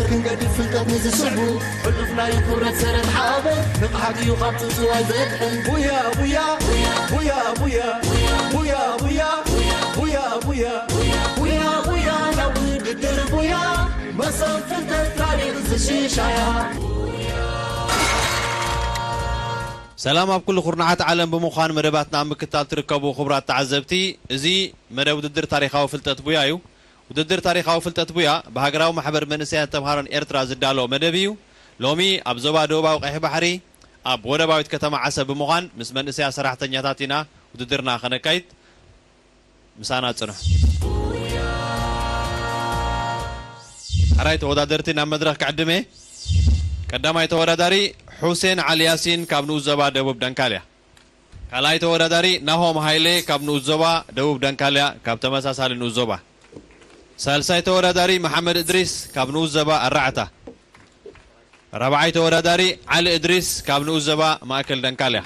ክንገድፍ ፍልጠት ንዝስዕቡ፣ ሕሉፍ ናይ ክብረት ሰረት ሓበን፣ ንቕሓት እዩ ካብ ጽጽዋይ ዘድሕን። ቡያ፣ ቡያ፣ ቡያ፣ ቡያ፣ ቡያ፣ ቡያ፣ ቡያ፣ ቡያ፣ ቡያ፣ ቡያ፣ ናብ ውድድር ቡያ፣ መሰብ ፍልጠት ታሪኽ ዝሽሻያ። ሰላም ኣብ ኩሉ ኩርናዓት ዓለም ብምዃን መደባትና ኣብ ምክታል ትርከቡ ክቡራት ተዓዘብቲ፣ እዚ መደብ ውድድር ታሪኻዊ ፍልጠት ቡያ እዩ። ውድድር ታሪኻዊ ፍልጠት ቡያ ብሃገራዊ ማሕበር መንእሰያን ተምሃሮን ኤርትራ ዝዳሎ መደብ እዩ። ሎሚ ኣብ ዞባ ደቡባዊ ቀይሕ ባሕሪ ኣብ ወደባዊት ከተማ ዓሰብ ብምዃን ምስ መንእሰያ ሰራሕተኛታት ኢና ውድድርና ከነካይድ። ምሳና ጽንሑ። ሓራይ ተወዳደርቲ ናብ መድረኽ ክዕድመ። ቀዳማይ ተወዳዳሪ ሑሴን ዓሊ ያሲን ካብ ንኡስ ዞባ ደቡብ ደንካልያ። ካልኣይ ተወዳዳሪ ናሆም ሃይለ ካብ ንኡስ ዞባ ደቡብ ደንካልያ ካብ ተመሳሳሊ ንኡስ ዞባ። ሳልሳይ ተወዳዳሪ መሓመድ እድሪስ ካብ ንኡስ ዞባ ኣራዕታ። ራብዓይ ተወዳዳሪ ዓሊ እድሪስ ካብ ንኡስ ዞባ ማእከል ደንካልያ።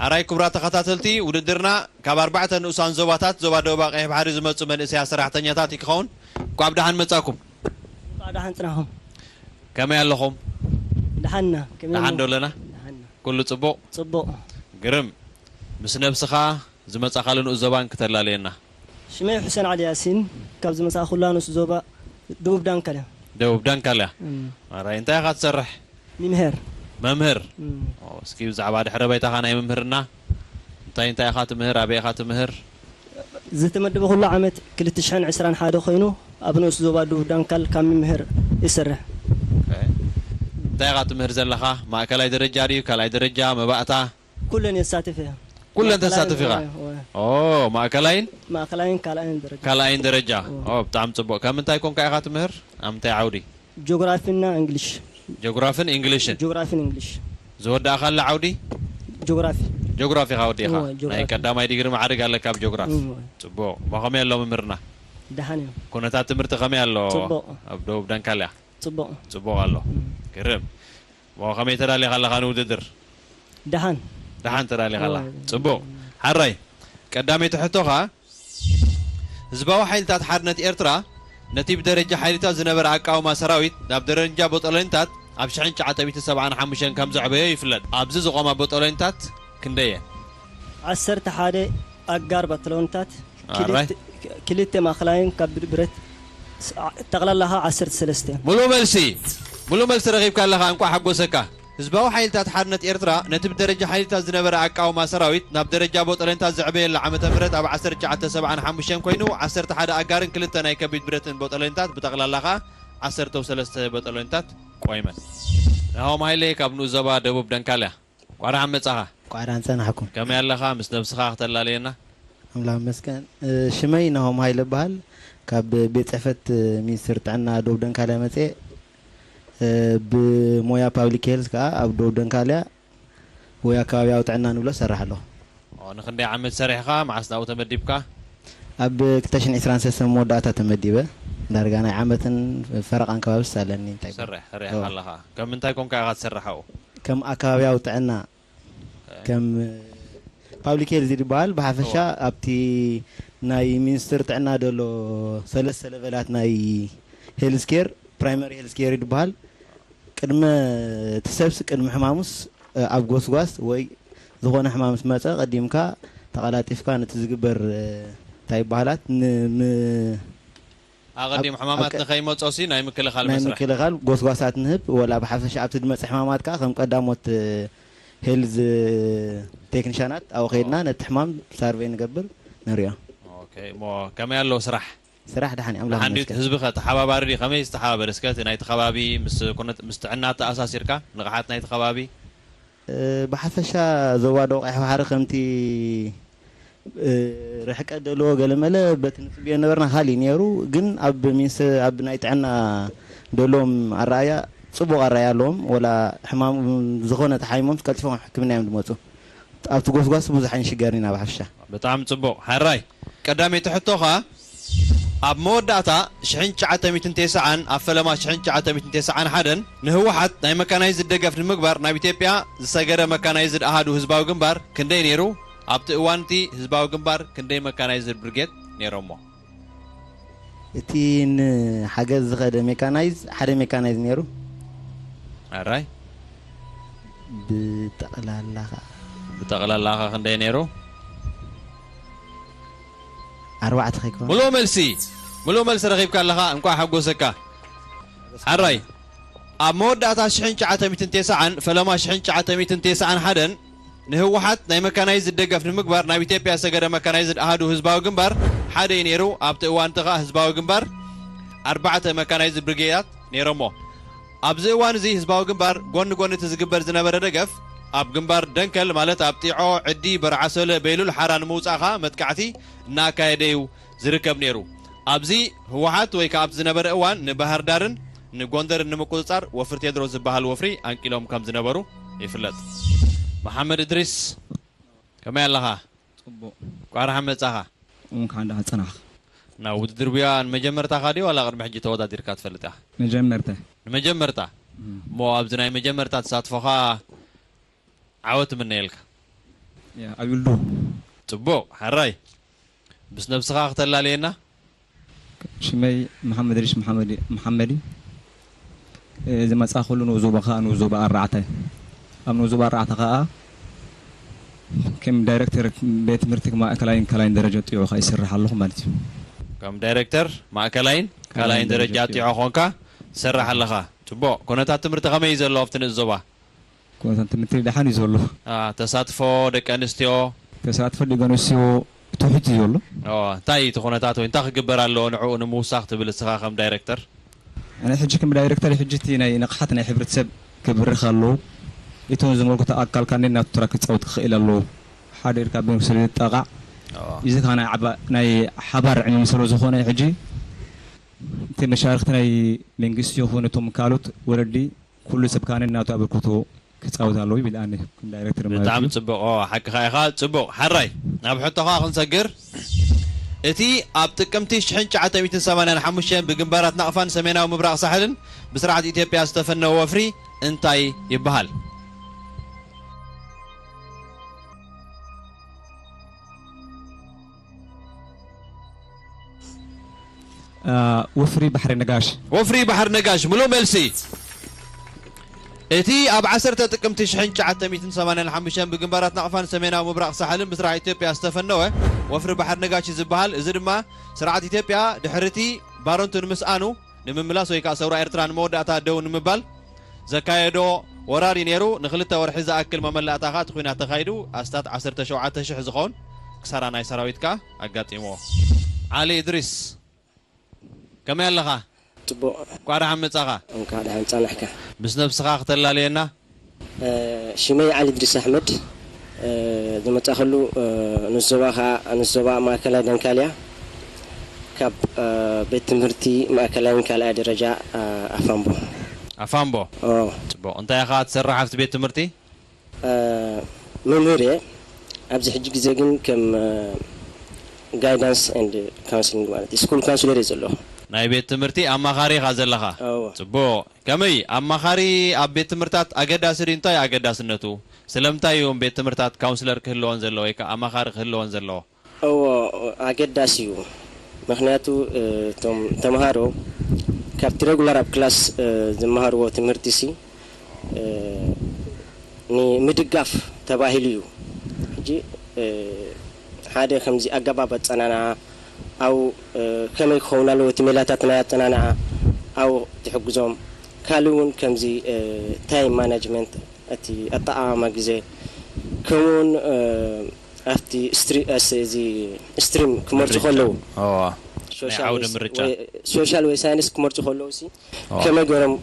ሓራይ ክቡራት ተኸታተልቲ ውድድርና ካብ ኣርባዕተ ንኡሳን ዞባታት ዞባ ደቡባ ቀይሕ ባሕሪ ዝመጹ መንእሰያ ሰራሕተኛታት ይክኸውን። እንቋዕ ብደሓን መጻኩም። እንቋዕ ደሓን ጽናኹም። ከመይ ኣለኹም? ደሓንና። ከመይ ደሓን ኣለኹም? ዶ ኣለና? ደሓንና። ኩሉ ጽቡቕ? ጽቡቕ። ግርም። ምስ ነብስኻ ዝመጻኻሉ ንኡስ ዞባን ክተላለየና። ሽመይ ሑሴን ዓሊ ያሲን ካብ ዝመጻእኩላ ንኡስ ዞባ ደቡብ ዳንካልያ። ደቡብ ዳንካልያ። እም። ኣራይ እንታይ ኢኻ ትሰርሕ? ሚምሄር። መምህር። እም። ኦ፣ እስኪ ብዛዕባ ድሕረ ባይታኻ ናይ ምምህርና እንታይ እንታይ ኢኻ ትምህር? ኣበይ ኢኻ ትምህር? ዝተመደበ ኩሉ ዓመት ክልተ ሽሕን ዕስራን ሓደ ኮይኑ ኣብ ንኡስ ዞባ ደቡብ ዳንካል ካብ ሚምሄር ይሰርሕ። ኦኬ። እንታይ ኢኻ ትምህር ዘለኻ? ማእከላይ ደረጃ ድዩ? ካልኣይ ደረጃ? መባእታ? ኩለን የሳትፍ እየ። ኩለን ማእከላይን ተሳትፍ ኢኻ? ወይ፣ ወይ። ኦ፣ ማእከላይን? ማእከላይን ካልኣይን ደረጃ። ካልኣይን ደረጃ። ኦ። ኦ፣ ብጣዕሚ ጽቡቕ። ካብ ምንታይ ኮንካ ኢኻ ትምህር? ኣብ ምንታይ ዓውዲ? ጂኦግራፊና እንግሊሽ። ጂኦግራፍን እንግሊሽን? ጂኦግራፊን እንግሊሽ። ዝወዳእካላ ዓውዲ? ጂኦግራፊ። ጂኦግራፊ ኢኻ ወዲእኻ? እወ፣ ጂኦግራፊ። ናይ ቀዳማይ ዲግሪ ማዕርግ ኣለካ ኣብ ጂኦግራፊ? እወ። ጽቡቕ። እሞ ከመይ ኣሎ ምምህርና? ደሓን እዮም። ኩነታት ትምህርቲ ከመይ ኣሎ? ጽቡቕ። ኣብ ደቡብ ደንካልያ? ጽቡቕ። ጽቡቕ ኣሎ። እም። ግርም። እሞ ከመይ ተዳሊኻ ኣለኻ ንውድድር? ደሓን። ደሓን ተዳሊኻ ኣላ። እወ። ጽቡቕ። ሓራይ፣ ቀዳመይቲ ሕቶኻ፣ ህዝባዊ ሓይልታት ሓርነት ኤርትራ ነቲ ብደረጃ ሓይልታት ዝነበረ ኣቃውማ ሰራዊት ናብ ደረጃ ቦጦሎኒታት ኣብ ሽሕን ትሽዓተ ሚእትን ሰብዓን ሓሙሽተን ከም ዘዕበዮ ይፍለጥ። ኣብዚ ዝቖማ ቦጦሎኒታት ክንደየን? ዓሰርተ ሓደ ኣጋር ባትሎንታት፣ ኣራይ። ክልተ፣ ክልተ ማእከላይን ካብ ብረት፣ ስ-፣ ዓ-፣ ጠቕላላኻ ዓሰርተ ሰለስተ። ሙሉእ መልሲ፣ ሙሉእ መልሲ ረኺብካ ኣለኻ፣ እንቋዕ ሓጎሰካ። ህዝባዊ ሓይልታት ሓርነት ኤርትራ ነቲ ብደረጃ ሓይልታት ዝነበረ ኣቃውማ ሰራዊት ናብ ደረጃ ቦጠለንታት ዘዕበየላ ዓመተ ምህረት ኣብ ዓሰርተ ትሽዓተ ሰብዓን ሓሙሽተን ኮይኑ፣ ዓሰርተ ሓደ ኣጋርን ክልተ ናይ ከቢድ ብረትን ቦጠለንታት፣ ብጠቕላላ ኸኣ ዓሰርተ ሰለስተ ቦጠለንታት ቆይመን። ናሆም ሃይለ ካብ ንኡስ ዞባ ደቡብ ደንካልያ። እንቋዕ ደሓን መጻኻ። እንቋዕ ደሓን ጸናሕኩም። ከመይ ኣለኻ? ምስ ነብስኻ ክተላለየና? ኣምላኽ ይመስገን። እ፣ ሽመይ ናሆም ሃይለ እበሃል። ካብ ቤት ጽሕፈት ሚኒስትሪ ጥዕና ደቡብ ደንካልያ መጽየ። እ፣ ብሞያ ፓብሊክ ሄልዝ ከኣ ኣብ ደቡብ ደንካልያ ወይ ኣከባብያዊ ጥዕና ንብሎ እሰርሕ ኣለኹ። ኦ፣ ንኽንደይ ዓመት ሰሪሕኻ? መዓስ ናብኡ ተመዲብካ? ኣብ ክልተ ሽሕን ዕስራን ሰለስተን መወዳእታ ተመዲበ። ዳርጋ ናይ ዓመትን ፈረቓን ከባቢ ኣለኒ፣ እንታይ ይበሃል? ትሰርሕ፣ ሰሪሕካ ኦ። ኣለኻ። ከም ምንታይ ኮንካ ኢኻ ትሰርሕ ኣብኡ? ከም ኣከባብያዊ ጥዕና፣ እ። ከም ፓብሊክ ሄልዝ ዝበሃል ብሓፈሻ እወ። ኣብቲ ናይ ሚኒስትሪ ጥዕና ዘሎ ሰለስተ ለቨላት ናይ ሄልዝ ኬር፣ ፕራይመሪ ሄልዝ ኬር ዝበሃል። ቅድመ እቲ ሰብስ ቅድሚ ሕማሙስ፣ እ፣ ኣብ ጎስጓስ ወይ ዝኾነ ሕማም ምስ መጸ ቀዲምካ ተቐላጢፍካ ነቲ ዝግበር፣ እ፣ እንታይ ይበሃላት ን-፣ ም-፣ ኣቐዲም ኣብ፣ ሕማማት ኣብ ቀ-፣ ንኸይመጾሲ ናይ ምክልኻል ናይ መስርሕ። ምክልኻል ጎስጓሳት ንህብ፣ ወላ ብሓፈሻ ኣብቲ ዝመጽእ ሕማማት ከኣ ከም ቀዳሞት፣ እ፣ ሄልዝ ቴክኒሻናት ኣብኡ ከይድና ኦ። ነቲ ሕማም ሳርቬይ ንገብር፣ ንሪኦ። ኦኬ፣ እሞ ከመይ ኣሎ ስራሕ? ስራሕ ደሓን እዩ፣ ኣምላኽ ደሓን ድዩ? ይመስገን። ህዝቢ ኸ ተሓባባሪ ድዩ? ከመይ ዝተሓባበረ? እስከ እቲ ናይቲ ከባቢ ምስ ኩነት-፣ ምስ ጥዕና ተኣሳሲርካ ንቕሓት ናይቲ ከባቢ? እ፣ ብሓፈሻ ዞባ ደቡብ ቀይሕ ባሕሪ ከምቲ፣ እ፣ ርሕቀት ዘለዎ ገለመለ በቲ ንጽብዮ ነበርና ካልእ እዩ ነይሩ። ግን ኣብ ሚኒስ-፣ ኣብ ናይ ጥዕና ደሎም ኣረኣያ ጽቡቕ ኣረኣያ ኣለዎም። ወላ ሕማም ዝኾነ ተሓሚሞም ቀልጢፎም ሕክምና እዮም ዝመጹ። ኣብቲ ጎስጓስ ብዙሕ ኣይንሽገርን ኢና ብሓፈሻ። ብጣዕሚ ጽቡቕ። ሕራይ። ቀዳመይቲ ሕቶኻ፣ ኣብ መወዳእታ ሽሕን ትሽዓተ ሚእትን ተስዓን ኣብ ፈለማ ሽሕን ትሽዓተ ሚእትን ተስዓን ሓደን ንህወሓት ናይ መካናይዝድ ደገፍ ንምግባር ናብ ኢትዮጵያ ዝሰገረ መካናይዝድ ኣሃዱ ህዝባዊ ግንባር ክንደይ ነይሩ? ኣብቲ እዋን እቲ ህዝባዊ ግንባር ክንደይ መካናይዝድ ብርጌድ ነይሮሞ? እቲ ንሓገዝ ዝኸደ ሜካናይዝ ሓደ ሜካናይዝ ነይሩ። ኣራይ ብጠቕላላ ኸዓ ብጠቕላላ ኸ ክንደይ ነይሩ? ኣርባዕተ ከይኮነ ምሉእ መልሲ ምሉእ መልሲ ረኺብካ ኣለኻ። እንኳዕ ሓጎሰካ። ሓራይ ኣብ መወዳእታ ሽሕን ትሽዓተ ሚእትን ተስዓን ፈለማ ሽሕን ትሽዓተ ሚእትን ተስዓን ሓደን ንህወሓት ናይ መካናይዝድ ደገፍ ንምግባር ናብ ኢትዮጵያ ዝሰገደ መካናይዝድ ኣሃዱ ህዝባዊ ግንባር ሓደ እዩ ነይሩ። ኣብቲ እዋን እቲ ኸኣ ህዝባዊ ግንባር ኣርባዕተ መካናይዝድ ብርጌዳት ነይሮሞ። ኣብዚ እዋን እዚ ህዝባዊ ግንባር ጎኒ ጎኒ እቲ ዝግበር ዝነበረ ደገፍ ኣብ ግንባር ደንከል ማለት ኣብ ጢዖ፣ ዕዲ፣ በርዓሶለ፣ ቤሉል፣ ሓራ ንምውጻእ ኸኣ መጥቃዕቲ እናኣካየደ እዩ ዝርከብ ነይሩ። ኣብዚ ህወሓት ወይ ከዓ ኣብቲ ዝነበረ እዋን ንባህር ዳርን ንጎንደርን ንምቁፅፃር ወፍሪ ቴድሮስ ዝበሃል ወፍሪ ኣንቂሎም ከም ዝነበሩ ይፍለጥ። መሓመድ እድሪስ ከመይ ኣለኻ? ጽቡቕ ቋርሓ መጻኻ? እንኳን ደሓን ጸናሕካ። ናብ ውድድር ቡያ ንመጀመርታኻ ድዩ ዋላ ቅድሚ ሕጂ ተወዳዲርካ ትፈልጥ ኢኻ? መጀመርታ ንመጀመርታ እሞ ኣብዚ ናይ መጀመርታ ተሳትፎኻ ዓወት እምነየልካ። ያ ኣብ ይልዱ ጽቡቕ ሓራይ ምስ ነብስኻ ክተላልየና ሽመይ መሓመድ ሪሽ መሓመድ መሓመድ እዩ። ዝመጻ ኩሉ ንኡስ ዞባ ከኣ ንኡስ ዞባ ኣርባዕተ ኣብ ንኡስ ዞባ ኣርባዕተ ከኣ ከም ዳይሬክተር ቤት ትምህርቲ ማእከላይን ካልኣይን ደረጃ ጢዑ ከኣ ይሰርሕ ኣለኹ ማለት እዩ። ከም ዳይሬክተር ማእከላይን ካልኣይን ደረጃ ጢዖ ኾንካ ትሰርሕ ኣለኻ። ጽቡቕ። ኩነታት ትምህርቲ ከመይ እዩ ዘሎ ኣብቲ ንኡስ ዞባ? ኩነታት ትምህርቲ ደሓን እዩ ዘሎ። አ፣ ተሳትፎ ደቂ ኣንስትዮ ተሳትፎ ደቂ ኣንስትዮ ትሑት እዩ ዘሎ። ኦ፣ እንታይ እዩ እቲ ኩነታት ወይ እንታይ ክግበር ኣለዎ ንዕኡ ንምውሳኽ ትብል እስኻ ከም ዳይሬክተር? ኣነ ሕጂ ከም ዳይሬክተር ሕጂ እቲ ናይ ንቕሓት ናይ ሕብረተሰብ ክብርኽ ኣለዎ። እቶም ዝመልከቶ ኣካል ካን ናቱ ተራ ክጻወት ክኽእል ኣለዎ። ሓደ ኢልካ ብንሱ ዝጠቓዕ ኦ፣ እዚ ከዓ ናይ ዓባ- ናይ ሓባር ዕምም ስለ ዝኾነ ሕጂ እቲ መሻርክቲ ናይ መንግስቲ ይኹን እቶም ካልኦት ወረዲ ኩሉ ሰብ ካን ናቱ ኣበርክቶ ክጻወት ኣለዎ ይብል ኣነ ከም ዳይሬክተር ማለት ብጣዕሚ እዩ። ጽቡቕ። ኦ፣ ሓቅኻ ኢኻ። ጽቡቕ። ሓራይ ናብ ሕቶኻ ክንሰግር። እቲ ኣብ ጥቅምቲ ሽሕን ትሽዓተ ሚእትን ሰማንያን ሓሙሽተን ብግንባራት ናቕፋን ሰሜናዊ ምብራቕ ሳሕልን ብስርዓት ኢትዮጵያ ዝተፈነወ ወፍሪ እንታይ ይበሃል? አ፣ ወፍሪ ባሕሪ ነጋሽ ወፍሪ ባሕሪ ነጋሽ ምሉእ መልሲ። እቲ ኣብ ዓሰርተ ጥቅምቲ ሽሕን ትሽዓተ ሚእትን ሰማንያን ሓሙሽተን ብግንባራት ናቕፋን ሰሜናዊ ምብራቕ ሳሕልን ብስራሕ ኢትዮጵያ ዝተፈነወ ወፍሪ ባሕሪ ነጋሽ እዩ ዝበሃል። እዚ ድማ ስርዓት ኢትዮጵያ ድሕሪ እቲ ባረንቱ ንምስኣኑ ንምምላስ ወይ ከዓ ሰውራ ኤርትራ ንመወዳእታ ደው ንምባል ዘካየዶ ወራር እዩ ነይሩ። ንክልተ ወርሒ ዝኣክል መመላእታ ከዓ እቲ ኲናት ተኻይዱ ኣስታት ዓሰርተ ሸውዓተ ሽሕ ዝኸውን ክሳራ ናይ ሰራዊት ከዓ ኣጋጢምዎ። ዓሊ እድሪስ ከመይ ኣለኻ? ጽቡቕ እንኳዕ ደሓን መጻኻ። እንኳዕ ደሓን ጸናሕካ። ምስ ነብስኻ ክተላልየና? ሽመይ ዓሊ ድሪስ ኣሕመድ። ዝመጻኸሉ ንስ ዞባ ከዓ ንስ ዞባ ማእከላይ ደንካልያ ካብ ቤት ትምህርቲ ማእከላይን ካልኣይ ደረጃ ኣፋምቦ። ኣፋምቦ። ኦ፣ ጽቡቕ። እንታይ ኢኻ ትሰርሕ ኣብቲ ቤት ትምህርቲ? መምህር እየ። ኣብዚ ሕጂ ግዜ ግን ከም guidance and counselling ማለት ስኩል ካውንስለር እየ ዘለኹ። ናይ ቤት ትምህርቲ ኣማኻሪ ኢኻ ዘለኻ? እወ። ጽቡቕ። ከመይ ኣማኻሪ ኣብ ቤት ትምህርታት ኣገዳሲ ድዩ? እንታይ ኣገዳስነቱ? ስለምንታይ እዮም ቤት ትምህርታት ካውንስለር ክህልወን ዘለዎ ወይ ከዓ ኣማኻሪ ክህልወን ዘለዎ? እዎ፣ ኣገዳሲ እዩ። ምኽንያቱ እቶም ተምሃሮ ካብቲ ሬጉላር ኣብ ክላስ ዝመሃርዎ ትምህርቲ ሲ ንምድጋፍ ተባሂሉ እዩ። ሕጂ ሓደ ከምዚ ኣገባብ ኣጸናንዓ፣ ኣብኡ ከመይ ክኸውን ኣለዎ፣ እቲ ሜላታት ናይ ኣጸናንዓ ኣብኡ ትሕግዞም። ካልእ እውን ከምዚ ታይም ማናጅመንት፣ እቲ ኣጠቓቕማ ግዜ፣ ከምኡውን ኣብቲ ስትሪ- እዚ ስትሪም ክመርጹ ከለዉ ናይ ዓውዲ ምርጫ። ሶሻል ወይ ሳይንስ ክመርጹ ከለዉ ሲ ከመይ ገይሮም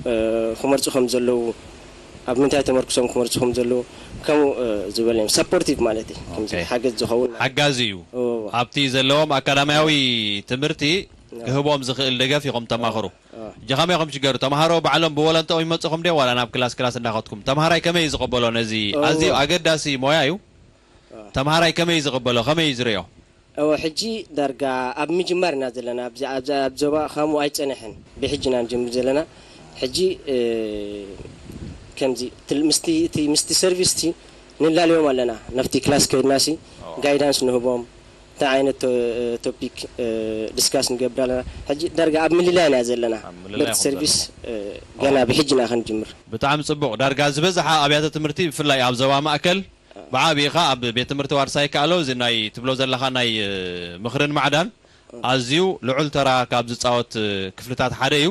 ክመርጹ ከም ዘለዉ፣ ኣብ ምንታይ ተመርኩሶም ክመርጹ ከም ዘለዉ፣ ከምኡ ዝበለ እዮም። ሰፖርቲቭ ማለት እዩ። ከምዚ ሓገዝ ዝኸውን ማለት ሓጋዚ እዩ። ኣብቲ ዘለዎም ኣካዳሚያዊ ትምህርቲ ክህቦም ዝኽእል ደገፍ ኢኹም ተማኽሩ። ሕጂ ከመይ ኢኹም ሽገሩ? ተምሃሮ ባዕሎም ብወለንተኦም ይመጽኹም ድዮም ዋላ ናብ ክላስ ክላስ እንዳኸድኩም? ተምሃራይ ከመይ እዩ ዝቕበሎ ነዚ ኣዝዩ ኣገዳሲ ሞያ እዩ። ተምሃራይ ከመይ እዩ ዝቕበሎ? ከመይ እዩ ዝርእዮ? እወ፣ ሕጂ ዳርጋ ኣብ ምጅማር ኢና ዘለና። ኣብዚ ኣብዚ ኣብ ዞባ ከምኡ ኣይጸንሐን። ብሕጂ ኢና ንጅምር ዘለና። ሕጂ ከምዚ ምስቲ እቲ ምስቲ ሰርቪስ እቲ ንላለዮም ኣለና። ናብቲ ክላስ ከይድናሲ ጋይዳንስ ንህቦም። እንታይ ዓይነት ቶፒክ ዲስካስ ንገብር ኣለና? ሕጂ ዳርጋ ኣብ ምልላይ ኢና ዘለና። ኣብ ምልላይ ምርት ኢኹም ሰርቪስ ገና ብሕጂ ኢና ክንጅምር። ብጣዕሚ ጽቡቕ። ዳርጋ ዝበዝሓ ኣብያተ ትምህርቲ ብፍላይ ኣብ ዞባ ማእከል ብዓብዪ ኸኣ ኣብ ቤት ትምህርቲ ዋርሳይ ይከኣሎ እዚ ናይ ትብሎ ዘለኻ ናይ ምኽርን ማዕዳን ኣዝዩ ልዑል ተራ ካብ ዝጻወት ክፍልታት ሓደ እዩ።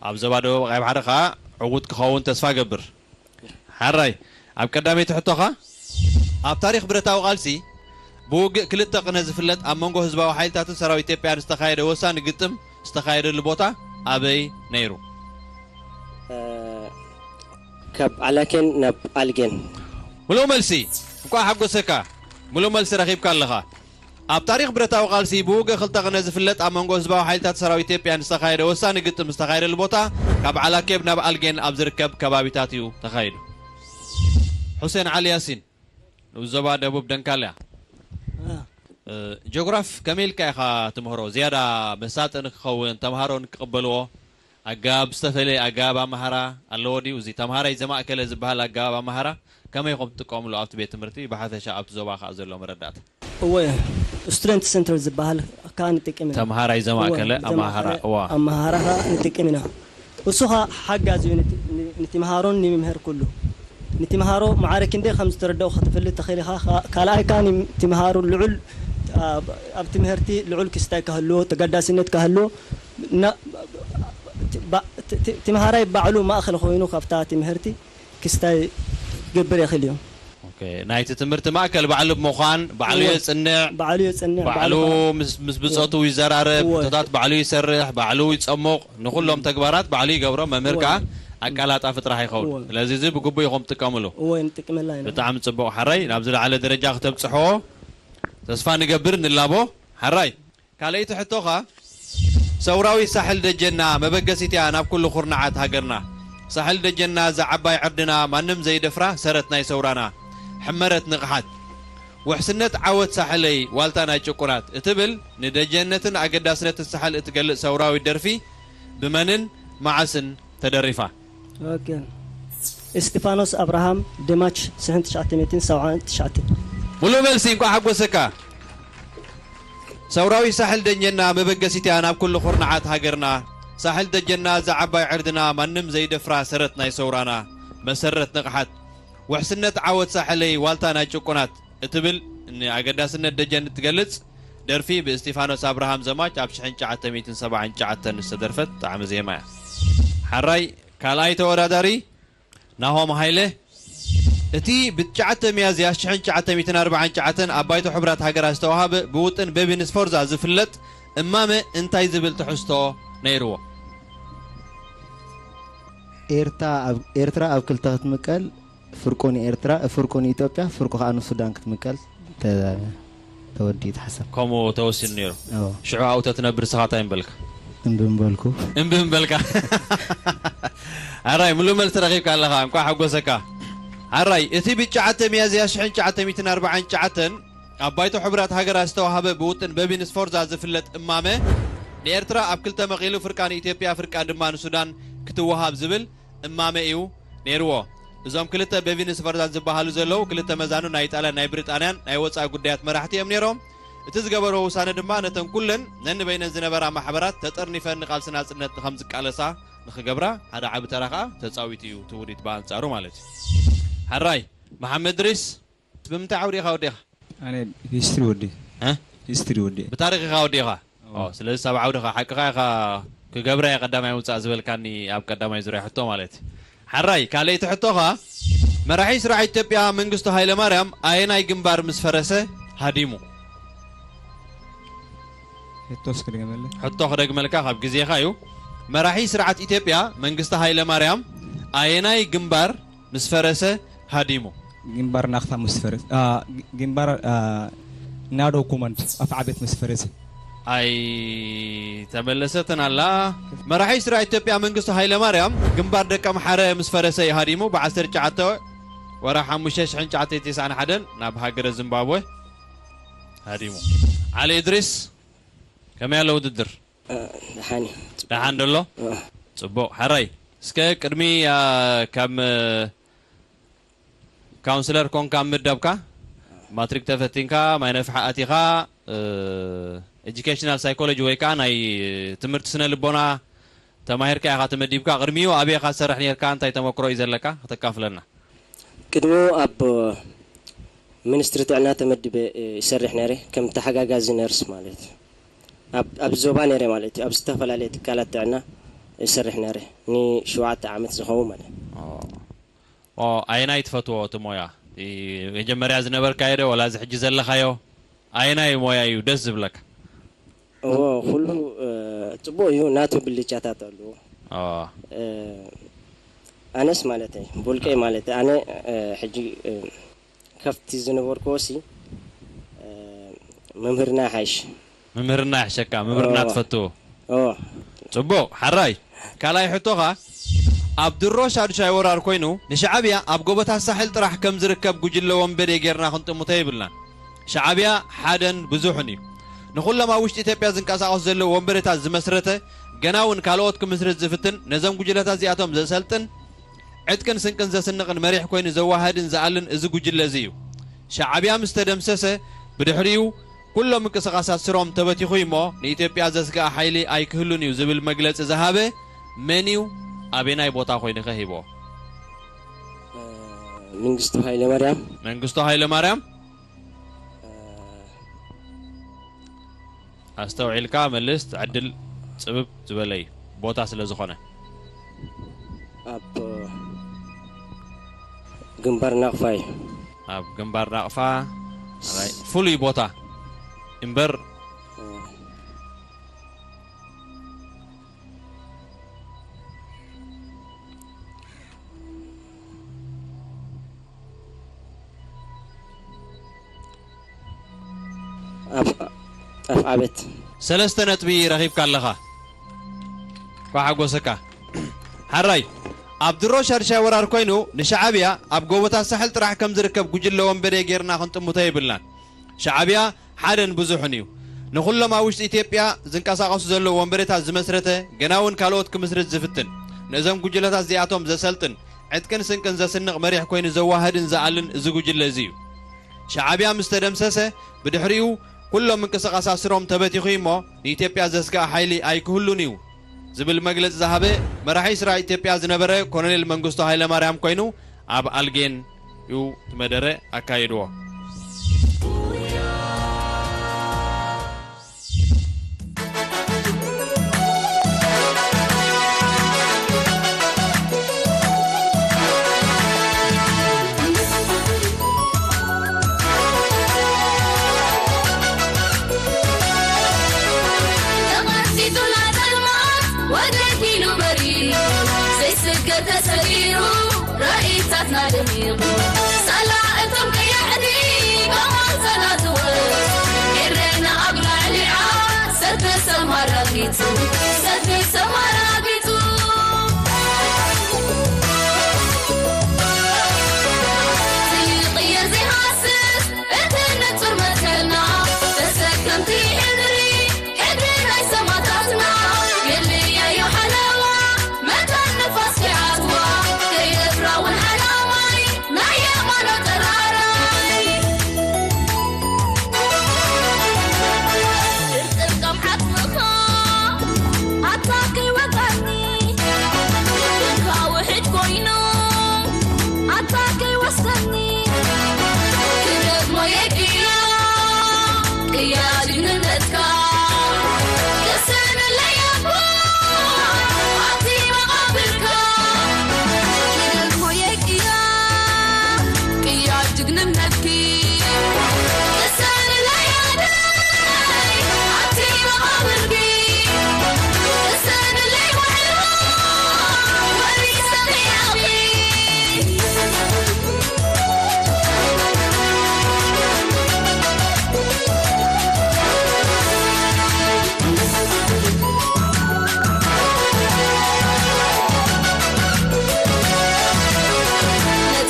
ኣብ ዞባ ደቡብ ቀይ ባሕሪ ኸኣ ዕዉት ክኸውን ተስፋ ገብር። ሓራይ ኣብ ቀዳመይቲ ሕቶኻ ኣብ ታሪኽ ብረታዊ ቃልሲ ብውግእ ክልተ ቅነ ዝፍለጥ ኣብ መንጎ ህዝባዊ ሓይልታትን ሰራዊት ኢትዮጵያን ዝተኻየደ ወሳኒ ግጥም ዝተኻየደሉ ቦታ ኣበይ ነይሩ? ካብ ዓላኬን ናብ ኣልጌን። ሙሉእ መልሲ። እንኳዕ ሓጎሰካ። ሙሉእ መልሲ ረኺብካ ኣለኻ። ኣብ ታሪኽ ብረታዊ ቃልሲ ብውግእ ክልተ ቅነ ዝፍለጥ ኣብ መንጎ ህዝባዊ ሓይልታት ሰራዊት ኢትዮጵያን ዝተኻየደ ወሳኒ ግጥም ዝተኻየደሉ ቦታ ካብ ዓላኬብ ናብ ኣልጌን ኣብ ዝርከብ ከባቢታት እዩ ተኻይዱ። ሑሴን ዓሊ ያሲን ንኡስ ዞባ ደቡብ ደንካልያ። እ፣ ጂኦግራፍ ከመይ ኢልካ ኢኻ ትምህሮ? ዝያዳ መሳጢ ንክኸውን፣ ተምሃሮ ንክቕበልዎ ኣገባብ ዝተፈለየ ኣገባብ ኣምሃራ ኣለዎ ድዩ? እዚ ተምሃራይ ዘማእከለ ዝበሃል ኣገባብ ኣምሃራ ከመይ ኢኹም ትጥቀምሉ ኣብቲ ቤት ትምህርቲ ብሓፈሻ ኣብቲ ዞባ ከኣ ዘሎ መረዳእታ? እወ ስቱደንት ሰንተር ዝበሃል ከኣ ንጥቀም ኢና። ተምሃራይ ዘማእከለ እወ፣ ኣምሃራ ዘማእከለ እዋ። ኣመሃራ ከኣ ንጥቀም ኢና። እሱ ኸኣ ሓጋዚ እዩ ንቲ- ንትምሃሮን ንመምህር ኩሉ። ንትምሃሮ ማዕረ ክንደይ ከም ዝተረደኡ ክትፈልጥ ትኽእል ኢኻ። ካ- ካልኣይ ከኣ ንትምሃሮ ልዑል ኣብ ኣብ ትምህርቲ ልዑል ክስታይ ከህልዎ ተገዳስነት ከህልዎ ና- ባ- ት- ት- ትምሃራይ ባዕሉ ማእኸል ኮይኑ ካብታ ትምህርቲ ክስታይ ክገብር ይኽእል እዩ። ኦኬ፣ ናይቲ ትምህርቲ ማእከል ባዕሉ ብምዃን ባዕሉ እወ። የጽንዕ ባዕሉ የጽንዕ ባዕሉ ባዕሉ ምስ ምስ ብጾቱ ይዘራረብ እወ። ሕቶታት ባዕሉ ይሰርሕ ባዕሉ ይጸሙቕ ንኹሎም ተግባራት ባዕሉ ይገብሮ መምህር ከኣ ኣቃላጣፊ ጥራሕ ይኸውን እወ። ስለዚ እዚ ብግቡእ ኢኹም ትጥቀምሉ እወ ንጥቀመላ ኢና። ብጣዕሚ ጽቡቕ ሓራይ ናብ ዝለዓለ ደረጃ ክተብጽሖ ተስፋ ንገብር ንላቦ ሓራይ ካልኣይቲ ሕቶኻ ሰውራዊት ሳሕል ደጀና መበገሲት እያ ናብ ኩሉ ኩርናዓት ሃገርና ሳሕል ደጀና እዛ ዓባይ ዕርድና ማንም ዘይደፍራ ሰረት ናይ ሰውራና ሕመረት ንቕሓት ውሕስነት ዓወት ሳሕለይ ዋልታ ናይ ጭቁናት እትብል ንደጀነትን ኣገዳስነትን ሳሕል እትገልጽ ሰውራዊት ደርፊ ብመንን መዓስን ተደሪፋ? ኦኬ እስጢፋኖስ ኣብርሃም ደማች ሽሕን ትሽዓተ ሚእትን ሰብዓን ትሽዓተን ሙሉእ መልሲ እንኳዕ ሓጎሰካ ሰውራዊ ሳሕል ደጀና መበገሲት እያ ናብ ኩሉ ኩርናዓት ሃገርና ሳሕል ደጀና እዛ ዓባይ ዕርድና ማንም ዘይደፍራ ሰረት ናይ ሰውራና መሰረት ንቕሓት ውሕስነት ዓወት ሳሕለይ ዋልታ ናይ ጭቁናት እትብል ንኣገዳስነት ደጀን እትገልጽ ደርፊ ብእስጢፋኖስ ኣብርሃም ዘማች ኣብ ሽሕን ትሽዓተ ሚእትን ሰብዓን ትሽዓተን ዝተደርፈት ጣዕሚ ዜማ እያ። ሓራይ ካልኣይ ተወዳዳሪ ናሆም ሃይለ እቲ ብ ትሽዓተ ሚያዝያ ሽሕን ትሽዓተ ሚእትን ኣርባዓን ትሽዓተን ኣብ ባይቶ ሕቡራት ሃገራት ዝተዋሃበ ብውጥን ቤቢን ስፎርዛ ዝፍለጥ እማመ እንታይ ዝብል ትሕዝቶ ነይርዎ? ኤርታ ኣብ- ኤርትራ ኣብ ክልተ ክትምቀል ፍርቁ ንኤርትራ ፍርቁ ንኢትዮጵያ ፍርቁ ከዓ ንሱዳን ክትምቀል ተ- ተወዲኡ ተሓሰብ ከምኡ ተወሲኑ ነይሩ። እዎ። ሽዑ ኣብኡ ተትነብር ንስኻ እንታይ ምበልካ? እምቢ ምበልኩ። እምቢ ምበልካ። ኣራይ ሙሉእ መልሲ ረኺብካ ኣለኻ። እንኳዕ ሓጎሰካ። ኣራይ እቲ ብ ትሽዓተ ሚያዝያ ሽሕን ትሽዓተ ሚእትን ኣርባዓን ትሽዓተን ኣብ ባይቶ ሕቡራት ሃገራት ዝተዋሃበ ብውጥን ቤቢን ስፎርዛ ዝፍለጥ እማመ ንኤርትራ ኣብ ክልተ መቒሉ ፍርቃ ንኢትዮጵያ ፍርቃ ድማ ንሱዳን ክትወሃብ ዝብል እማመ እዩ ነይርዎ። እዞም ክልተ ቤቢን ስፎርዛን ዝበሃሉ ዘለዉ ክልተ መዛኑ ናይ ኢጣልያን ናይ ብሪጣንያን ናይ ወጻኢ ጉዳያት መራሕቲ እዮም ነይሮም። እቲ ዝገበርዎ ውሳነ ድማ ነተን ኩለን ነንበይነን ዝነበራ ማሕበራት ተጠርኒፈን ንቓልሲ ናጽነት ንኸም ዝቃለሳ ንኽገብራ ሓደ ዓቢ ተራ ኸኣ ተጻዊቱ እዩ እቲ ውዲት ብኣንጻሩ ማለት እዩ። ሓራይ መሓመድ ድሪስ ብምንታይ ዓውዲ ኢኻ ወዲኻ? ኣነ ሂስትሪ ወዲ እ? ሂስትሪ ወዲ ብታሪኽ ኢኻ ወዲኻ? ኦ፣ ስለዚ ሳብ ዓውድኻ ሓቅኻ ኢኻ ክገብራ እየ ቀዳማይ ምውጻእ ዝበልካኒ ኣብ ቀዳማይ ዙርያ ሕቶ ማለት እዩ። ሓራይ ካልኣይቲ ሕቶኻ መራሒ ስርዓት ኢትዮጵያ መንግስቱ ሃይለማርያም ኣየናይ ግንባር ምስ ፈረሰ ሃዲሙ? ሕቶ እስኪ ድገመለይ። ሕቶ ክደግመልካ ካብ ግዜኻ እዩ። መራሒ ስርዓት ኢትዮጵያ መንግስቱ ሃይለማርያም ኣየናይ ግንባር ምስ ፈረሰ ሃዲሙ? ግንባር ናቕፋ ምስ ፈረሰ አ፣ ግ- ግንባር አ፣ ናዶ ኮማንድ ኣፍዓበት ምስ ፈረሰ ኣይተመለሰትን ኣላ። መራሒ ስርዓት ኢትዮጵያ መንግስቱ ሃይለማርያም ግንባር ደቀምሓረ ምስ ፈረሰ እዩ ሃዲሙ ብ ዓሰርተ ትሽዓተ ወርሒ ሓሙሽተ ሽሕን ትሽዓተ ሚእትን ተስዓን ሓደን ናብ ሃገረ ዚምባብወ ሃዲሙ። ዓሊ እድሪስ ከመይ ኣሎ ውድድር? ደሓን እዩ። ደሓን ደሎ? ጽቡቕ። ሓራይ እስከ ቅድሚ ኣ፣ ከም ካውንስለር ኮንካ ምደብካ ማትሪክ ተፈቲንካ ማይ ነፍሒ ኣቲኻ ኤጁኬሽናል ሳይኮሎጂ ወይ ከዓ ናይ ትምህርቲ ስነ ልቦና ተማሂርካ ኢኻ ተመዲብካ? ቅድሚኡ ኣበይ ኢኻ ትሰርሕ ነርካ? እንታይ ተመክሮ እዩ ዘለካ? ከተካፍለና። ቅድሚኡ ኣብ ሚኒስትሪ ጥዕና ተመዲበ ይሰርሕ ነይረ፣ ከም ተሓጋጋዚ ነርስ ማለት እዩ። ኣብ ዞባ ነይረ ማለት እዩ። ኣብ ዝተፈላለየ ትካላት ጥዕና ይሰርሕ ነይረ፣ ንሸውዓተ ዓመት ዝኸውን ማለት እዩ። ኣየናይ ትፈትዎ እቲ ሞያ? መጀመርያ ዝነበርካዮ ዶ ወላ እዚ ሕጂ ዘለኻዮ? ኣየናይ ሞያ እዩ ደስ ዝብለካ? እዎ፣ ኩሉ ጽቡቕ እዩ፣ ናቱ ብልጫታት ኣለዎ። ኣነስ ማለት ብውልቀይ ማለት ኣነ ሕጂ ካብቲ ዝነበርክዎ ሲ መምህርና ይሓይሽ። መምህርና ይሕሸካ? መምህርና ትፈትዎ? ጽቡቕ። ሓራይ ካልኣይ ሕቶኻ፣ ኣብ ድሮ ሻዱሻይ ወራር ኮይኑ ንሻዕብያ ኣብ ጎቦታት ሳሕል ጥራሕ ከም ዝርከብ ጉጅለ ወንበዴ ጌርና ክንጥምቶ የብልናን። ሻዕብያ ሓደን ብዙሕን እዩ። ንኹሎም ኣብ ውሽጢ ኢትዮጵያ ዝንቀሳቐሱ ዘለዉ ወንበዴታት ዝመስረተ፣ ገና እውን ካልኦት ክምስርት ዝፍትን፣ ነዞም ጉጅለታት እዚኣቶም ዘሰልጥን፣ ዕጥቅን ስንቅን ዘስንቕን መሪሕ ኮይኑ ዘዋህድን ዝኣልን እዚ ጉጅለ እዚ እዩ። ሻዕብያ ምስ ተደምሰሰ ብድሕሪኡ ኩሎም ምንቅስቓሳት ስሮም ተበቲኹ እሞ ንኢትዮጵያ ዘስግኣ ሓይሊ ኣይክህሉን እዩ ዝብል መግለፂ ዝሃበ መን እዩ? ኣበናይ ቦታ ኮይኑኸ ሂቦ? መንግስቱ ሃይለ ማርያም። መንግስቱ ሃይለ ማርያም። ኣስተውዒልካ መልስ። ዕድል ፅብብ ዝበለ እዩ ቦታ ስለ ዝኾነ። ኣብ ግንባር ናቕፋ እዩ። ኣብ ግንባር ናቕፋ ፍሉይ ቦታ እምበር ኣፍዓበት። ሰለስተ ነጥቢ ረኺብካ ኣለኻ። ኳሓጎሰካ። ሓራይ ኣብ ድሮ ሻድሻይ ወራር ኮይኑ ንሻዕብያ ኣብ ጎቦታት ሳሕል ጥራሕ ከም ዝርከብ ጉጅለ ወንበዴ ጌርና ክንጥምቶ የብልናን። ሻዕብያ ሓደን ብዙሕን እዩ። ንኹሎም ኣብ ውሽጢ ኢትዮጵያ ዝንቀሳቐሱ ዘለዉ ወንበዴታት ዝመስረተ፣ ገና እውን ካልኦት ክምስርት ዝፍትን፣ ነዞም ጉጅለታት እዚኣቶም ዘሰልጥን፣ ዕጥቅን ስንቅን ዘስንቕ መሪሕ ኮይኑ ዘዋህድን ዝኣልን እዚ ጉጅለ እዚ እዩ። ሻዕብያ ምስ ተደምሰሰ ብድሕሪኡ ኩሎም ምንቅስቓሳት ስሮም ተበቲኹ እሞ ንኢትዮጵያ ዘስግኣ ሓይሊ ኣይክህሉን እዩ ዝብል መግለፂ ዝሃበ መራሒ ስራ ኢትዮጵያ ዝነበረ ኮሎኔል መንግስቱ ሃይለማርያም ኮይኑ ኣብ ኣልጌን እዩ እቲ መደረ ኣካይድዎ። ተቐንጢጡና ጸልማት ወገግ ኢሉ በሪሁ ዘይስገር ተሰጊሩ ራኢታትና ደሚቑ ሳላ እቶም ቀያሕቲ ብኣምባሳና ትወስ ኤረና ኣብ ላዕሊዓ ሰልፊ ሰማራጊጹ ሰልፊ ሰማራጊጹ ዝይቕየር ዘይሃስስ እቲ ንጹር መትከልና ተሰከምቲ ሕድሪ ሕድሪ ናይ ሰማእታትና የድልየዮ ሓለዋ መታን ንፋስ ከይዓጽዋ ከይደፍራ እውን ሓላማይ ናይ የማኖት ጠራራይ ጥርጥር ከም ሓጽምኻ ኣታ ከይወጋኒ ብካ ውሕድ ኮይኑ ኣታ ከይወስደኒ ክደግሞ የድልያ ቅያ ጅግንነትካ ቅሰነለይ ኣቦ ኣብቲ መቓብርካ ክደግሞ የድልያ ቅያ ጅግንነትኪ ቅሰነለይ ኣደይ ኣብቲ መቓብርኪ ቅሰነለይ ውዕልዋ ወሪሰ ቅያኺ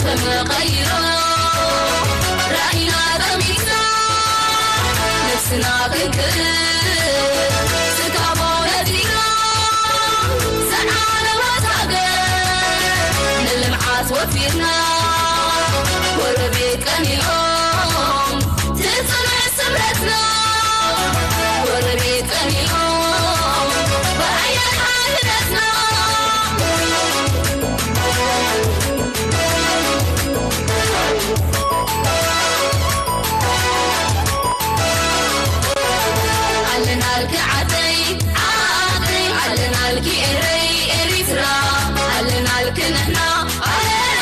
ተመቐይሮ ራኢና ጠሚትና ነብስና ክንክእ ስጋቦ ነዚና ዝዓነወት ሃገር ንልምዓት ወፊርና ጎረቤት ቀኒኦም ትጽንዕ ስምረትና ኣለና፣ ኣለና፣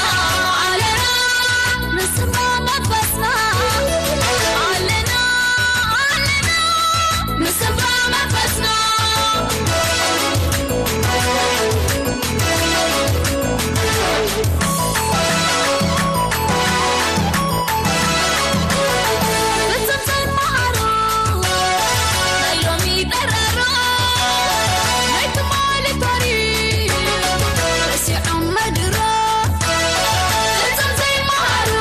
ኣለና፣ ምስንባ መንፈስና። ኣለና፣ ኣለና፣ ምስንባ መንፈስና። ፍጹም ዘይመሃሩ ናይ ሎሚ ጠራሮ ናይ ትማሊ ታሪኽ ረሲዖም መድሮ። ፍጹም ዘይመሃሩ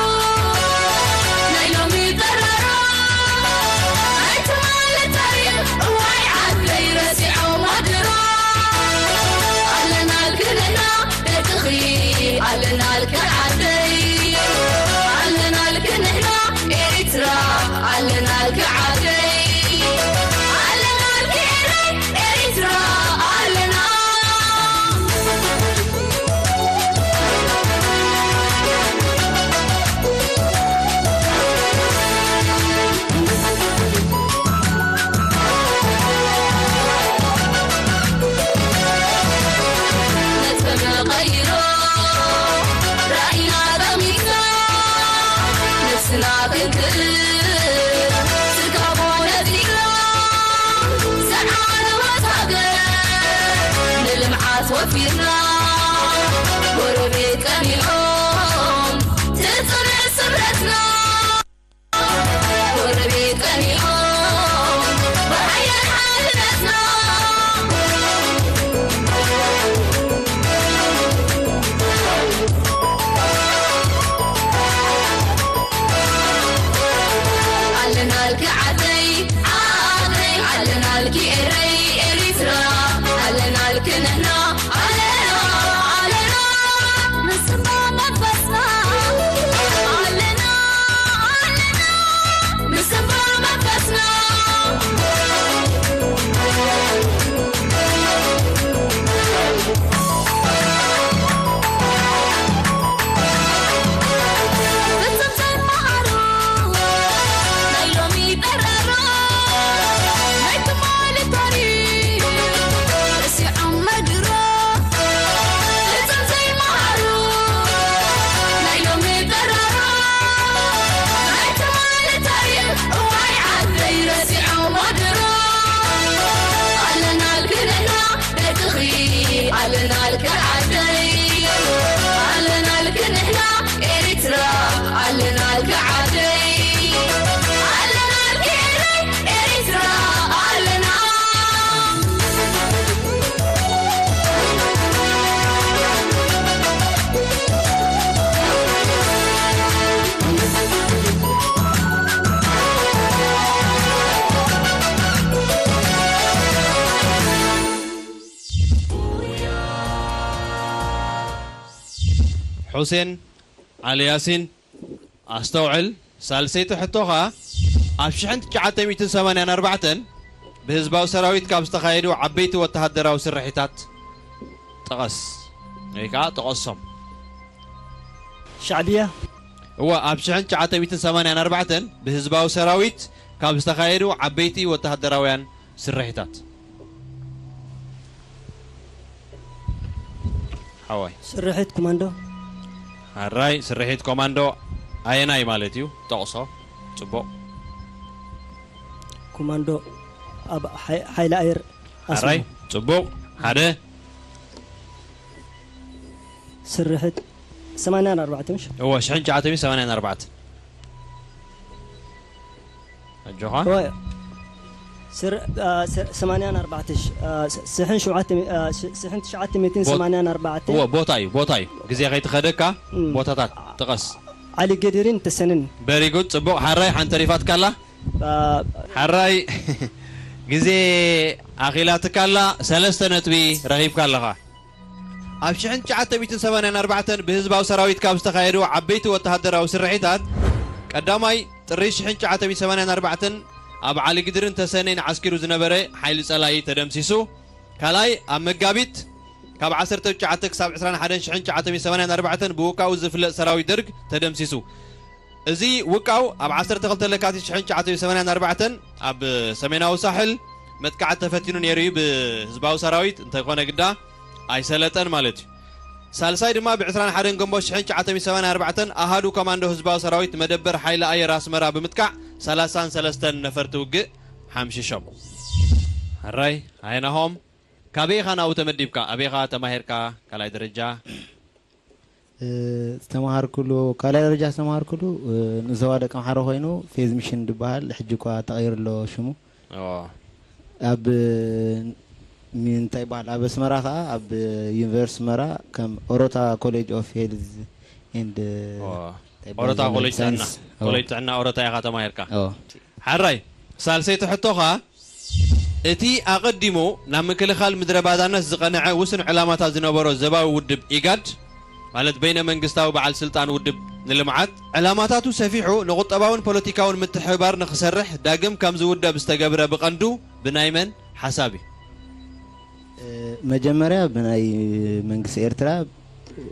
ናይ ሎሚ ጠራሮ ናይ ትማሊ ታሪኽ እዋይ ዓደይ ረሲዖም መድሮ። ኣለናልኪ ንሕና ደቅኺ ኣለናልኪ ዓደይ ኣለናልኪ ንሕና ኤሪትራ ኣለናልኪ ዓደይ ኣለናልኪ ኤረይ ኤሪትራ ኣለና። ነጥበ መቐይሮ ራኢና ጠሚትና ነፍስና ክንክእል ስጋቦ ነጺርና ዘዓለወት ሃገር ንልምዓት ወፊርና ጎረቤት ቀኒኦም ትጽንዕ ስምረትና። ጎረቤት ቀኒኦም ብሓያል ሓድነትና። ኣለናልኪ ዓደይ ዓደይ ኣለናልኪ ኤረይ ኤሪትራ ኣለናልኪ ንሕና ኣለና ኣለና ምስማ መንፈስና ኣለና ኣለና ምስማ መንፈስና። ፍጹም ዘይመሃሩ ናይ ሎሚ ጠራሮ ናይ ትማሊ ታሪኽ ረሲዖም መድሮ። ፍጹም ዘይመሃሩ ናይ ሎሚ ጠራሮ ናይ ትማሊ ታሪኽ እዋይ ዓደይ ረሲዖም መድሮ። ኣለናልኪ ንሕና ደቅኺ ኣለናልኪ ዓደይ ኣለናልኪ ንሕና ኤሪትራ ኣለናልኪ ዓደይ ኣለናልኪ ኤረይ ኤሪትራ ኣለና። ሑሴን ዓሊ ያሲን፣ ኣስተውዕል፣ ሳልሰይቲ ሕቶ ኸኣ፣ ኣብ ሽሕን ትሽዓተ ሚእትን ሰማንያን ኣርባዕተን ብህዝባዊ ሰራዊት ካብ ዝተኻየዱ ዓበይቲ ወተሃደራዊ ስርሒታት ጥቐስ፣ ወይ ከኣ ጥቐሶም። ሻዕብያ። እወ፣ ኣብ ሽሕን ትሽዓተ ሚእትን ሰማንያን ኣርባዕተን ብህዝባዊ ሰራዊት ካብ ዝተኻየዱ ዓበይቲ ወተሃደራውያን ስርሒታት። ሓዋይ። ስርሒት ኮማንዶ። ኣራይ፣ ስርሒት ኮማንዶ ኣየናይ ማለት እዩ? ጠቕሶ። ጽቡቕ። ኮማንዶ ኣብ ሓይ-፣ ሓይሊ ኣየር ኣራይ፣ ኣስመራ። ጽቡቕ። ሓደ። ስርሒት ሰማንያን ኣርባዕተን፣ ምሽ? እወ፣ ሽሕን ትሽዓተ ሚእትን ሰማንያን ኣርባዕተን። ኣጆኻ። እወ። ስር-፣ አ፣ ስ-፣ ሰማንያን ኣርባዕተ ሽ-፣ አ፣ ስ-፣ ስሕን ሸውዓተ ሚ-፣ አ፣ ስ-፣ ስሕን ትሽዓተ ሚእትን ሰማንያን ኣርባዕተ። እወ፣ ቦታ እዩ፣ ቦታ እዩ። ግዜ ከይትኸደካ እም። ቦታታት ጥቐስ። ዓሊ ገዲርን ተሰንን። Very good፣ ጽቡቕ። ሓራይ ሓንቲ ተሪፋትካ ኣላ። አ፣ ሓራይ ግዜ ኣኺላትካ ኣላ፣ ሰለስተ ነጥቢ ረኺብካ ኣለኻ። ኣብ ሽሕን ትሽዓተ ሚእትን ሰማንያን ኣርባዕተን ብህዝባዊ ሰራዊት ካብ ዝተኻየዱ ዓበይቲ ወተሃደራዊ ስርሒታት፣ ቀዳማይ ጥሪ ሽሕን ትሽዓተ ሚእትን ሰማንያን ኣርባዕተን ኣብ ዓሊ ግድርን ተሰነይን ዓስኪሩ ዝነበረ ሓይሊ ጸላኢ ተደምሲሱ፣ ካልኣይ ኣብ መጋቢት ካብ ዓሰርተ ትሽዓተ ክሳብ ዕስራን ሓደን ሽሕን ትሽዓተ ሚእትን ሰማንያን ኣርባዕተን ብውቃኡ ዝፍለጥ ሰራዊት ደርግ ተደምሲሱ። እዚ ውቃው ኣብ ዓሰርተ ክልተ ለካቲት ሽሕን ትሽዓተ ሚእትን ሰማንያን ኣርባዕተን ኣብ ሰሜናዊ ሳሕል መጥቃዕቲ ተፈቲኑ ነይሩ እዩ ብህዝባዊ ሰራዊት፣ እንተኾነ ግዳ ኣይሰለጠን ማለት እዩ። ሳልሳይ ድማ ብ ዕስራን ሓደን ግንቦት ሽሕን ትሽዓተ ሚእትን ሰማንያን ኣርባዕተን ኣሃዱ ኮማንዶ ህዝባዊ ሰራዊት መደበር ሓይሊ ኣየር ኣስመራ ብምጥቃዕ ሰላሳን ሰለስተን ነፈርቲ ውግእ ሓምሺሾም። ሕራይ፣ ኣየናሆም? ካበይ ኢኻ ናብኡ ተመዲብካ? ኣበይ ኢኻ ተማሂርካ? ካልኣይ ደረጃ? እ፣ ዝተምሃርኩሉ፣ ካልኣይ ደረጃ ዝተምሃርኩሉ፣ እ፣ ንዞባ ደቂ ኣምሓራ ኮይኑ ፌዝ ሚሽን ዝበሃል፣ ሕጂ እኳ ተቐይሩ ኣሎ ሽሙ። ኦ። ኣብ፣ ሚ-፣ እንታይ ይበሃል፣ ኣብ ኣስመራ ኸዓ ኣብ ዩኒቨርሲቲ ኣስመራ ከም ኦሮታ ኮሌጅ ኦፍ ሄልዝ ኤንድ ኦ። እንታይ ይበሃል፣ ኦሮታ ኮሌጅ ጥዕና። ሳይንስ። ኦ። ኮሌጅ ጥዕና ኦሮታ ኢኻ ተማሂርካ? ኦ። ሓራይ፣ ሳልሰይቲ ሕቶኻ፣ እቲ ኣቐዲሙ ናብ ምክልኻል ምድረ ባዳነት ዝቐንዐ ውሱን ዕላማታት ዝነበሮ ዞባዊ ውድብ ኢጋድ፣ ማለት በይነ መንግስታዊ በዓል ስልጣን ውድብ ንልምዓት፣ ዕላማታቱ ሰፊሑ ንቁጠባውን ፖለቲካውን ምትሕብባር ንኽሰርሕ ዳግም ከም ዝውደብ ዝተገብረ ብቐንዱ ብናይ መን ሓሳብ እዩ? እ፣ መጀመርያ ብናይ መንግስቲ ኤርትራ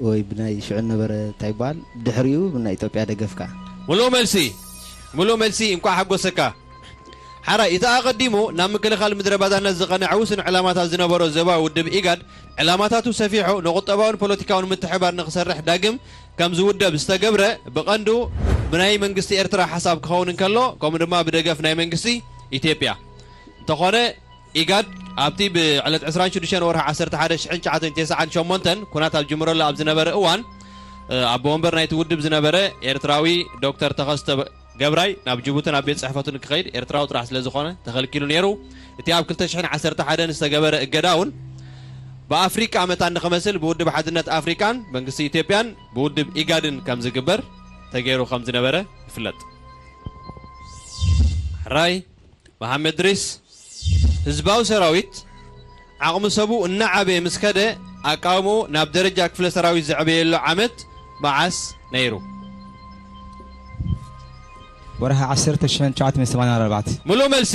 ወይ ብናይ ሽዑ ነበረ እንታይ ይበሃል፣ ድሕሪኡ ብናይ ኢትዮጵያ ደገፍካ። ሙሉእ መልሲ፣ ሙሉእ መልሲ፣ እንኳዕ ሓጎሰካ። ሓራይ፣ እቲ ኣቐዲሙ ናብ ምክልኻል ምድረ ባዳነት ዝቐንዐ ውሱን ዕላማታት ዝነበሮ ዞባዊ ውድብ ኢጋድ፣ ዕላማታቱ ሰፊሑ ንቁጠባውን ፖለቲካውን ምትሕብባር ንኽሰርሕ ዳግም ከም ዝውደብ ዝተገብረ ብቐንዱ ብናይ መንግስቲ ኤርትራ ሓሳብ ክኸውን እንከሎ፣ ከምኡ ድማ ብደገፍ ናይ መንግስቲ ኢትዮጵያ። እንተኾነ፣ ኢጋድ ኣብቲ ብዕለት ዕስራን ሽዱሽተን ወርሒ ዓሰርተ ሓደ ሽሕን ትሽዓተ ሚእትን ተስዓን ሸሞንተን ኩናት ኣብ ጅምረሉ ኣብ ዝነበረ እዋን፣ እ፣ ኣቦ ወንበር ናይቲ ውድብ ዝነበረ ኤርትራዊ ዶክተር ተኸስተ ገብራይ ናብ ጅቡቲ ናብ ቤት ጽሕፈቱ ንክኸይድ ኤርትራዊ ጥራሕ ስለ ዝኾነ ተኸልኪሉ ነይሩ። እቲ ኣብ ክልተ ሽሕን ዓሰርተ ሓደን ዝተገበረ እገዳ እውን ብኣፍሪቃ መታን ንኽመስል ብውድብ ሓድነት ኣፍሪቃን መንግስቲ ኢትዮጵያን ብውድብ ኢጋድን ከም ዝግበር ተገይሩ ከም ዝነበረ ይፍለጥ። ሕራይ መሓመድ ድሪስ፣ ህዝባዊ ሰራዊት ዓቕሚ ሰቡ እናዓበየ ምስ ከደ ኣቃውምኡ ናብ ደረጃ ክፍለ ሰራዊት ዘዕበየሉ ዓመት መዓስ ነይሩ? ወርሒ ዓሰርተ ሽሕን ትሽዓተ ሚእትን ሰማንያን ኣርባዕተ። ሙሉእ መልሲ፣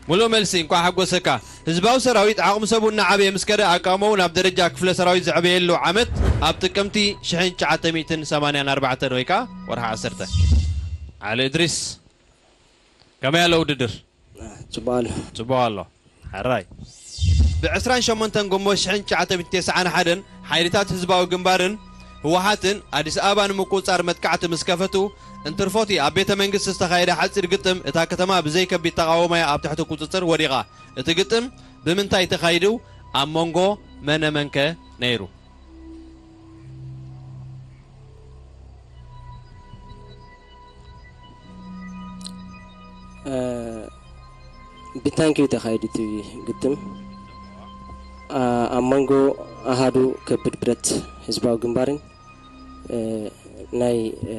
ሙሉእ መልሲ፣ እንኳዕ ሓጎሰካ። ህዝባዊ ሰራዊት ዓቕሚ ሰቡ እናዓበየ ምስ ከደ ኣቃውምኡ ናብ ደረጃ ክፍለ ሰራዊት ዘዕበየሉ ዓመት ኣብ ጥቅምቲ ሽሕን ትሽዓተ ሚእትን ሰማንያን ኣርባዕተን ወይ ከዓ ወርሒ ዓሰርተ። ዓሊ እድሪስ። ከመይ ኣሎ ውድድር? ጽቡቕ ኣሎ። ጽቡቕ ኣሎ። ሕራይ። ብ ዕስራን ሸሞንተን ግንቦት ሽሕን ትሽዓተ ሚእትን ተስዓን ሓደን ሓይልታት ህዝባዊ ግንባርን ህወሓትን ኣዲስ ኣበባ ንምቁጽጻር መጥቃዕቲ ምስ ከፈቱ፣ እንትርፎቲ ኣብ ቤተ መንግስቲ ዝተኻየደ ሓጺር ግጥም እታ ከተማ ብዘይ ከቢድ ተቓውሞያ ኣብ ትሕቲ ቁጽጽር ወዲቓ። እቲ ግጥም ብምንታይ ተኻይዱ? ኣብ መንጎ መነ መንከ ነይሩ? እ፣ ብታንኪ እዩ ተኻይዱ እቲ ግጥም። ኣ-፣ ኣብ መንጎ ኣሃዱ ከቢድ ብረት ህዝባዊ ግንባርን፣ እ፣ ናይ፣ እ፣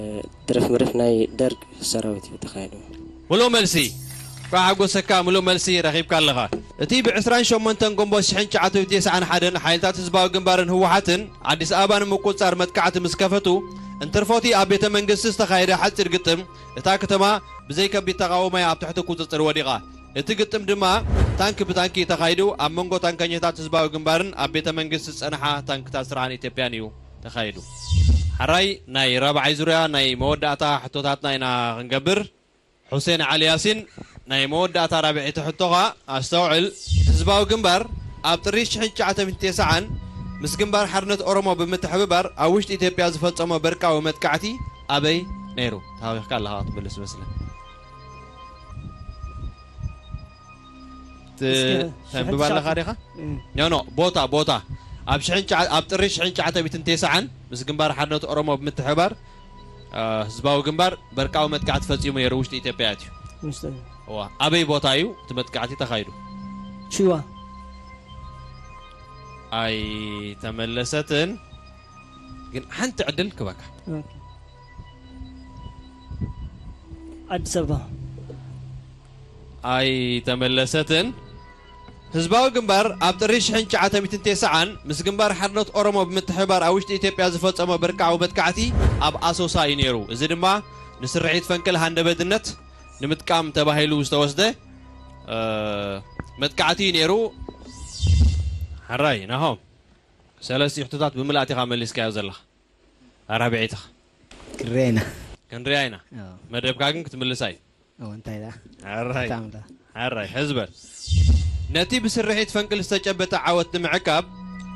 ትርፍምርፍ ናይ ደርግ ሰራዊት እዩ ተኻይዱ። ሙሉእ መልሲ። እንኳዕ ሓጎሰካ፣ ሙሉእ መልሲ ረኺብካ ኣለኻ። እቲ ብ ዕስራን ሸሞንተን ግንቦት ሽሕን ትሽዓተ ሚእትን ተስዓን ሓደን ሓይልታት ህዝባዊ ግንባርን ህወሓትን ኣዲስ ኣበባ ንምቁጽጻር መጥቃዕቲ ምስ ከፈቱ፣ እንትርፎቲ ኣብ ቤተ መንግስቲ ዝተኻየደ ሓጺር ግጥም፣ እታ ከተማ ብዘይ ከቢድ ተቓውሞያ ኣብ ትሕቲ ቁጽጽር ወዲቓ። እቲ ግጥም ድማ ታንኪ ብታንኪ ተኻይዱ፣ ኣብ መንጎ ታንከኛታት ህዝባዊ ግንባርን ኣብ ቤተ መንግስቲ ዝጸንሓ ታንክታት ስርዓን ኢትዮጵያን እዩ ተኻይዱ። ሓራይ ናይ ራብዓይ ዙርያ ናይ መወዳእታ ሕቶታትና ኢና ክንገብር። ሑሴን ዓሊ ያሲን፣ ናይ መወዳእታ ራብዐይቲ ሕቶኻ ኣስተውዕል። ህዝባዊ ግንባር ኣብ ጥሪ ሽሕን ትሽዓተ ሚእትን ተስዓን ምስ ግንባር ሓርነት ኦሮሞ ብምትሕብባር ኣብ ውሽጢ ኢትዮጵያ ዝፈጸሞ በርቃዊ መጥቃዕቲ ኣበይ ነይሩ? ተሃዊኽካ ኣለኻ ክትምልስ መስለኒ። ት-፣ እስኪ፣ ተንብብ ኣለኻ ሽሕን ትሽዓተ ዲኻ? እም። ኖ፣ ኖ፣ ቦታ፣ ቦታ። ኣብ ሽሕን ትሽዓ-፣ ኣብ ጥሪ ሽሕን ትሽዓተ ሚእትን ተስዓን ምስ ግንባር ሓርነት ኦሮሞ ብምትሕብባር፣ አ፣ ህዝባዊ ግንባር በርቃዊ መጥቃዕቲ ፈጺሙ ነይሩ፣ ውሽጢ ኢትዮጵያ ኣትዩ። ውሽጢ። እዋ፣ ኣበይ ቦታ እዩ እቲ መጥቃዕቲ ተኻይዱ? ሽዋ። ኣይተመለሰትን፣ ግን ሓንቲ ዕድል ክበካ። ኦኬ። ኣዲስ ኣበባ። ኣይተመለሰትን። ህዝባዊ ግንባር ኣብ ጥሪ ሽሕን ትሽዓተ ሚእትን ተስዓን ምስ ግንባር ሓርነት ኦሮሞ ብምትሕብባር ኣብ ውሽጢ ኢትዮጵያ ዝፈጸሞ በርቃዊ መጥቃዕቲ ኣብ ኣሶሳ እዩ ነይሩ። እዚ ድማ ንስርሒት ፈንቅል ሃንደበትነት ንምጥቃም ተባሂሉ ዝተወስደ፣ እ፣ መጥቃዕቲ እዩ ነይሩ። ሕራይ ናሆም፣ ሰለስተ ሕቶታት ብምልኣት ኢኻ መሊስካዮ ዘለኻ። ኣራብዒትኻ ክንሪኣ ኢና። ክንሪኣ ኢና። ኣዎ። መደብካ ግን ክትምልሳ እዩ። ኣዎ፣ እንታይ ደኣ? ኣራይ። ታምላ። ኣራይ፣ ሕዝበር። ነቲ ብስርሒት ፈንቅል ዝተጨበጠ ዓወት ንምዕቃብ፣